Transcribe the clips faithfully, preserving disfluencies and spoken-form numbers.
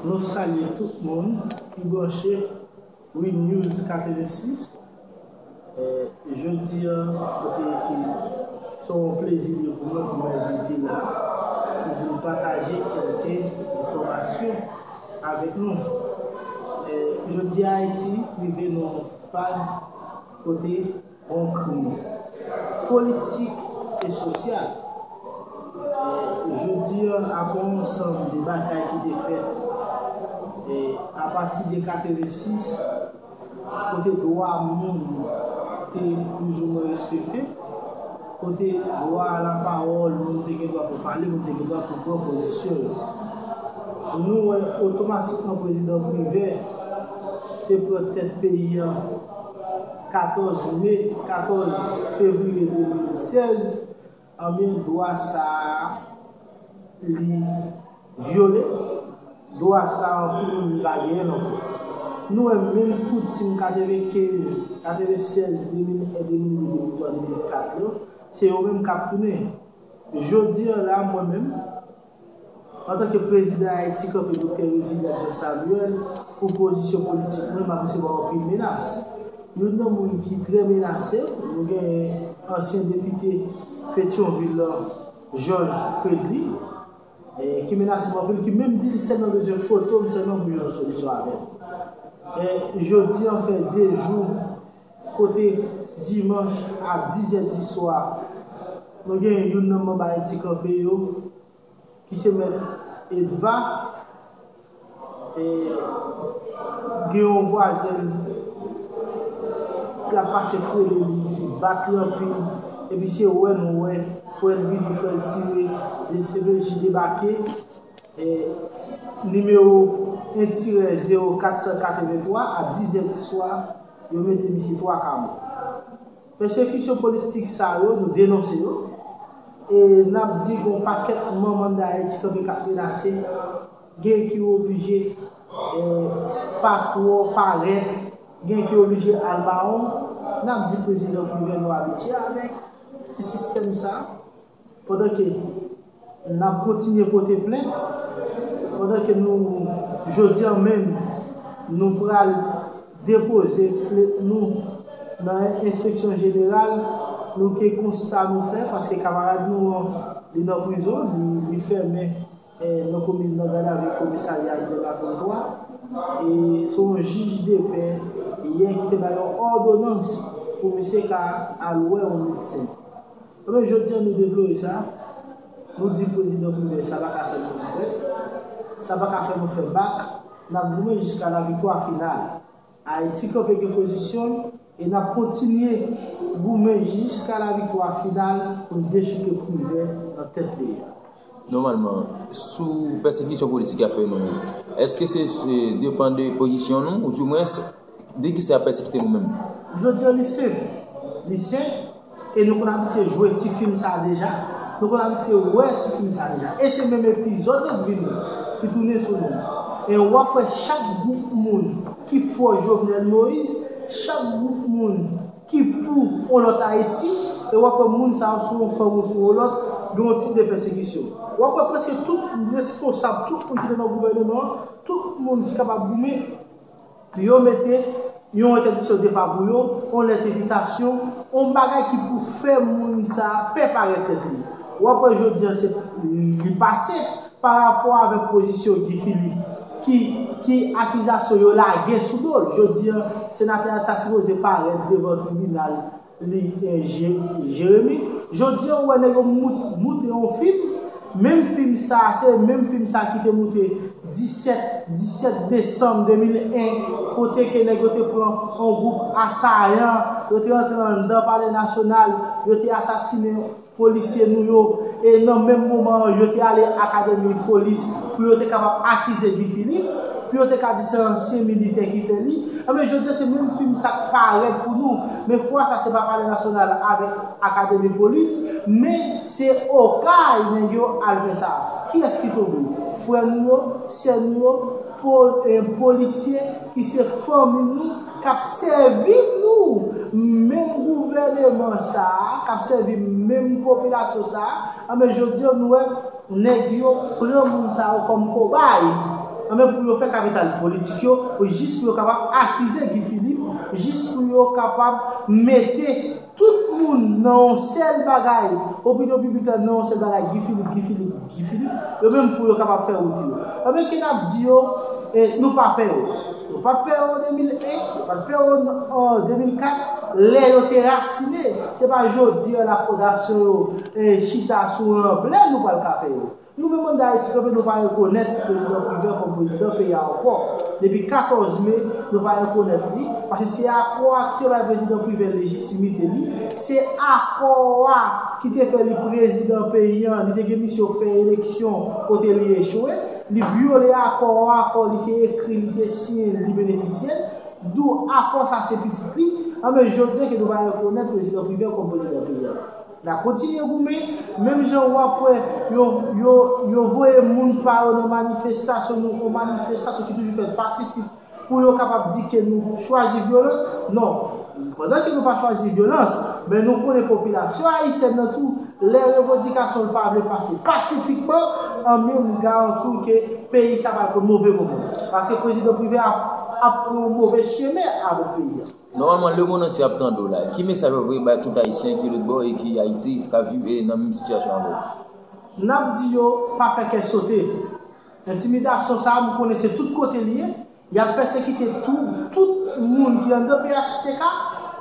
Nou salye tout moun ki branche Win News katrevensis. Eh, jodi a, kote ki se yon plezi li ye pou mwen pou mwen vin la, pou vin pataje kèlke enfòmasyon avèk nou. Eh, jodi a, Ayiti rive nan yon faz kote yon kriz politik e sosyal. Eh, jodi a, apre yon ansanm de batay ki te fèt, eh, apati de katrevensis, kote dwa moun te plizoumwen respekte, kote dwa a lapawòl, moun te gen dwa pou pale, moun te gen dwa pou pran pozisyon yo. Nou wè otomatikman prezidan Privè te pran tèt peyi a katòz me, katòz fevriye de mil sèz, anben dwa sa a li vyole, dwa sa a anpil moun vin pa genyen l ankò. Nou wè menm koutim katrevenkenz, katrevensèz, de mil en, de mil de, de mil twa, de mil kat yo, se yo menm k ap tounen. Jodi a la, mwen menm, antanke prezidan Ayiti Kanpe Doktè Reginald Jean Samuel, pou pozisyon politik mwen, m ap resevwa anpil menas. Youn nan moun ki trè menase, nou gen ansyen depite Petyonvil lan, Georges Fredly, eh, ki menase m anpil, ki menm di li sèlman bezwen foto m sèlman pou jwenn yon solisyon avè m. Eh, jodi a fè de jou, kote dimanch a dizè di swa, nou gen youn nan manm Ayiti Kanpe yo, ki se mèt Edva, e gen yon vwazen ki ap pase kwele li, ki bat li anpil, epi se wè nou wè, frè l vini, frè l tire, D C P J debake, e nimewo en tirè zewo kat san katrevenntwa a dizè di swa, yo mete misye twa ka mò. Pèsekisyon politik sa yo, nou denonse yo. E n ap di gen yon pakèt manman Ayiti Kanpe k ap menase. Gen ki oblije, eh, pa twò parèt. Gen ki oblije al mawon. N ap di prezidan Privè nou abitye avèk ti sistèm sa. Pandan ke n ap kontinye pote plent, pandan ke nou, jodi a menm, nou pral depoze plent nou nan enspeksyon jeneral, nou gen konsta nou fè, paske kamarad nou an, li nan prizon, li, li fèmen, eh, nan komin, nan gadavi komisarya de la tranntwa. E se yon jij de pè yè ki te bay yon òdonans pou misye ka al wè yon medsen. Ebyen, jodi a nou deplore sa. Nou di prezidan Privè, sa pa ka fè nou frèt. Sa pa ka fè nou fè bak. N ap goumen jiska laviktwa final. Ayiti Kanpe gen pozisyon l e n ap kontinye goumen jiska laviktwa final pou n dechouke Privè nan tèt peyi a. Nòmalman, sou pèsekisyon politik y ap fè nou yo, èske se, se depann de pozisyon nou, oudimwens, de kisa y ap pèsekite nou menm? Jodi a, li senp. Li senp, e nou konn abitye jwe ti fim sa a deja. Nou konn abitye wè ti fim sa a deja. E se menm epizòd yo k vini, ki tounen sou nou. E w ap wè chak gwoup moun ki pwòch Jovenel Moïse, chak gwoup moun ki pou yon lòt Ayiti, e w ap wè moun sa yo sou yon fòm ou sou yon lòt, gen yon tip de pèsekisyon. W ap wè prèske tout responsab, tout moun ki te nan gouvèneman an, tout moun ki kapab goumen, yo mete yon entèdiksyon depa pou yo, yon lèt envitasyon, yon bagay ki pou fè moun sa a pè parèt tèt li. W ap wè jodi a se, li pase pa rapò avèk pozisyon Guy Philippe, ki, ki akizasyon yo lage sou do l. Jodi a, senatè a ta sipoze parèt devan tribinal li, eh, Je-, Jeremi. Jodi a, ou wè nèg yo mout-, moute yon fim. Menm fim sa, se menm fim sa ki te moute disèt, disèt desanm de mil en, kote ke nèg yo te pran yon gwoup asayan, yo te rantre anndan Palè Nasyonal, yo te asasinen polisye nou yo, e nan menm moman an, yo te ale Akademi Polis pou yo te kapab akize Guy Philippe, pou yo te ka di se ansyen militè ki fè li. Enben, jodi a, se menm fim sa k parèt pou nou. Men fwa sa, se pa Palè Nasyonal avèk Akademi Polis, men se Okay nèg yo al fè sa. Kiyès ki tonbe? Frè nou yo, sè nou yo, po-, eh, polisye ki se fanmi nou, k ap sèvi nou, menm gouvèneman sa a, k ap sèvi menm popilasyon sa a, anben, jodi a, nou wè nèg yo pran moun sa yo kòm kobay. Anben, pou yo fè kapital politik yo, pou jis pou yo kapab akize Guy Philippe, jis pou yo kapab mete tout moun nan yon sèl bagay, opinyon piblik la nan yon sèl bagay, Guy Philippe, Guy Philippe, Guy Philippe, yo menm pou yo kapab fè wout yo. Anben, ke n ap di yo, eh, nou pa pè yo. Nou pa t pè yo an de mil en, nou pa t pè yo an, an de mil kat, lè yo te rasine. Se pa jodi a la fondasyon yo, eh, chita sou ranblè nou pral ka pè yo. Nou menm, Ann Ayiti Kanpe, nou pa rekonèt Prezidan Privè kòm prezidan peyi a ankò. Depi katòz me, nou pa rekonèt li, paske se akò a ki te bay Prezidan Privè lejitimite li, se akò a ki te fè li prezidan peyi a, li te gen misyon fè eleksyon kote li echwe, li vyole akò a, akò li te ekri, li te siyen, li benefisye l, dou akò sa se pitit li, anben jodi a ke nou pa rekonèt Prezidan Privè kòm prezidan peyi a. N ap kontinye goumen, menm jan w ap wè yo, yo, yo voye moun pa yo nan manifestasyon nou, yon manifestasyon ki toujou fèt pasifik, pou yo kapab di ke nou chwazi vyolans. Non, pandan ke nou pa chwazi vyolans, men nou konnen popilasyon ayisyèn nan tou, lè revandikasyon l pa vle pase pasifikman, anben m garanti w ke peyi sa pral pran move moman. Paske Prezidan Privè ap, ap pran yon move chemen avèk peyi a. Nòmalman, lemonn antye ap tande w la. Ki mesaj w voye bay tout Ayisyen ki lòtbò e ki Ayiti k ap viv e nan menm sitiyasyon avè w? N ap di yo pa fè kè sote. Entimidasyon sa a, m konnen se tout kote li ye. Y ap pèsekite tou, tout moun ki anndan P H T K,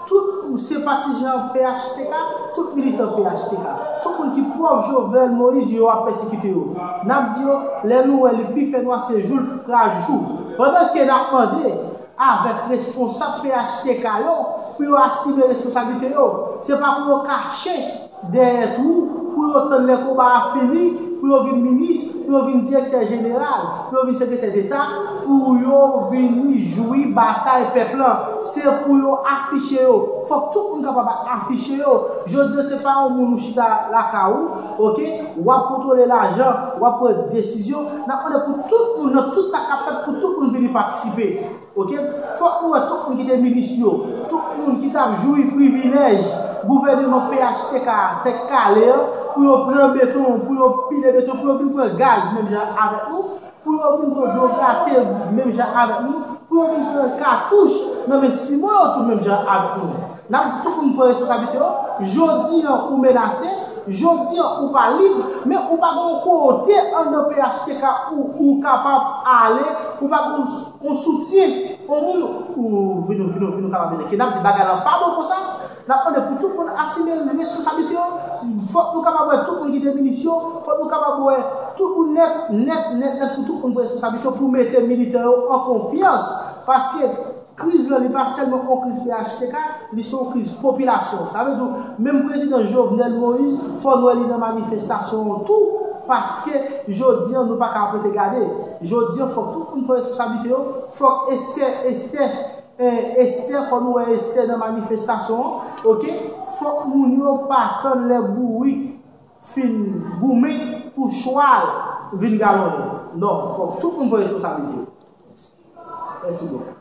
tout senpatizan P H T K, tout militan P H T K, tout moun ki pwòch Jovenel Moïse, yo ap pèsekite yo. N ap di yo, lè nou wè li pi fè nwa, se jou l pral jou. Pandan ke n ap mande avèk responsab P H T K yo pou yo asime responsablite yo. Se pa pou yo kache dèyè twou, pou yo tann lè konba a fini, pou yo vin minis, pou yo vin direktè jeneral, pou yo vin sekretè deta, pou yo vin jwi batay pèp lan. Se pou yo afiche yo. Fòk tout moun kapab afiche yo. Jodi a, se pa yon moun ou chita lakay ou, oke? W ap kontwole lajan, w ap pran desizyon. N ap mande pou tout moun, nan tout sa k ap fèt, pou tout moun vini patisipe. Oke? Fòk nou wè tout moun ki te minis yo, tout moun ki t ap jwi privilèj gouvèneman P H T K a, Tèt Kale an, pou yo pran beton, pou yo pile beton, pou yo vin pran gaz menm jan avèk nou, pou yo vin pran dlo grate menm jan avèk nou, pou yo vin pran katouch nan men Simon yo tou menm jan avèk nou. N ap di tout moun pran responsablite yo. Jodi an ou menase, jodi an ou pa lib, men ou pa gen yon kote anndan P H T K ou, ou kapab ale, ou pa gen yon, yon soutyen, yon moun, ou vin, vin, vin, ou kapab mete. Ke n ap di bagay lan pa bon konsa, n ap mande pou tout moun asime responsablite yo. Fòk nou kapab wè tout moun ki te minis yo, fòk nou kapab wè tout moun nèt, nèt, nèt, nèt pou tout moun pran responsablite yo pou mete militan yo an konfyans. Paske kriz lan, li pa sèlman yon kriz P H T K, li se yon kriz popilasyon. Sa vle di, menm prezidan Jovenel Moïse, fò n wè li nan manifestasyon an tou, paske jodi an, nou pa ka ap rete gade. Jodi an, fòk tout moun pran responsablite yo, fòk Esther, Esther, eh, Esther, fò nou wè Esther nan manifestasyon an, oke? Fòk moun yo pa tann lè bourik fin goumen pou chwal vin galonnen. Non, fòk tout moun pran responsablite yo. Mèsi bòkò.